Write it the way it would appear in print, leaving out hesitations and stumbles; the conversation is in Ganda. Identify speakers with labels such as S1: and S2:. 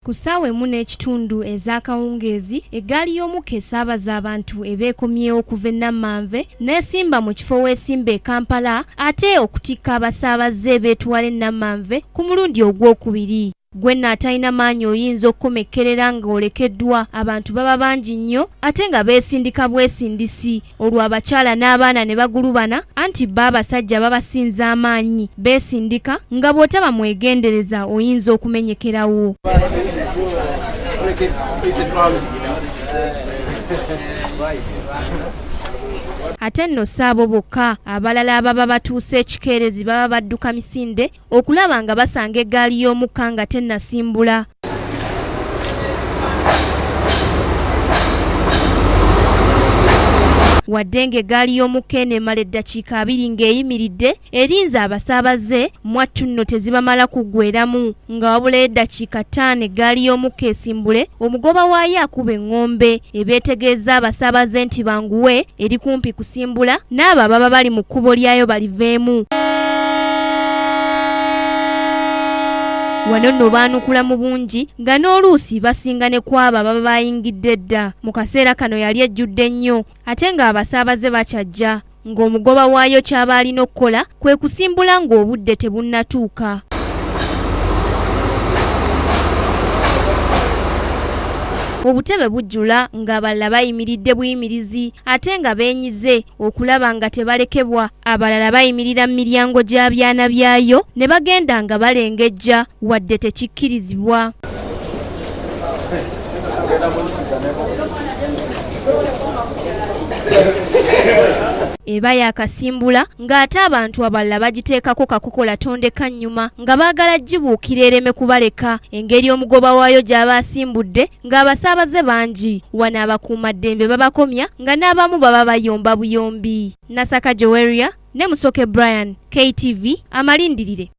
S1: Ku ssaawa emu n'ekitundu ez'akawungeezi, eggaali y'omukka esaabaza abantu eba ekomyewo okuva e Nammanve n'esimba mu kifo w'esimba e Kampala ate okutikka abasaabaze b'etwala e Nammanve ku mulundi ogwokubiri. Ggwe nno atalina maanyi oyinza okukomekkerera ng'olekeddwa, abantu baba bangi nnyo ate nga beesindika bwesindisi olwo abakyala n'abaana ne bagulubana anti bo abasajja babasinza amaanyi beesindika nga bw'otaba mwegendereza oyinza okumenyekerawo. Ate nno si abo bokka, abalala ababa batuuse ekikeerezi baba badduka misinde okulaba nga basanga eggaali y'omukka nga tennasimbula. Wadde ng'eggaali y'omukka eno emala eddakiika abiri ng'eyimiridde, erinze abasaabaze, mwattu nno tezibamala kuggweeramu. Nga wabulayo eddakiika ttaano eggaali y'omukka esimbule, omugoba waayo akuba eŋŋombe eba etegeeza abasaabaze nti banguwe eri kumpi kusimbula n'abo ababa bali mu kkubo lyayo baliveemu. Wano nno baanukula mu bungi nga n'oluusi basinga ne ku abo ababa baayingidde edda. Mu kaseera kano yali ejjudde nnyo ate ng'abasaabaze bakyajja. Ng'omugoba waayo ky'aba alina okukola kwe kusimbula ng'obudde tebunnatuuka. Obutebe bujjula ng'abalala bayimiridde buyimirizi ate nga beenyize okulaba nga tebalekebwa. Abalala bayimirira mu miryango gya byana byayo ne bagenda nga balengejja wadde tekikkirizibwa. Eba yaakasimbula ng'ate abantu abalala bagiteekako kakokola tondeka nnyuma nga baagala gibuukira ereme kubaleka. Engeri omugoba waayo gy'aba asimbudde ng'abasaabaze bangi, wano abakuumaddembe babakomya nga n'abamu baba bayomba buyombi. Nasaka Joweria ne Musoke Brian, KTV, Amalindirire.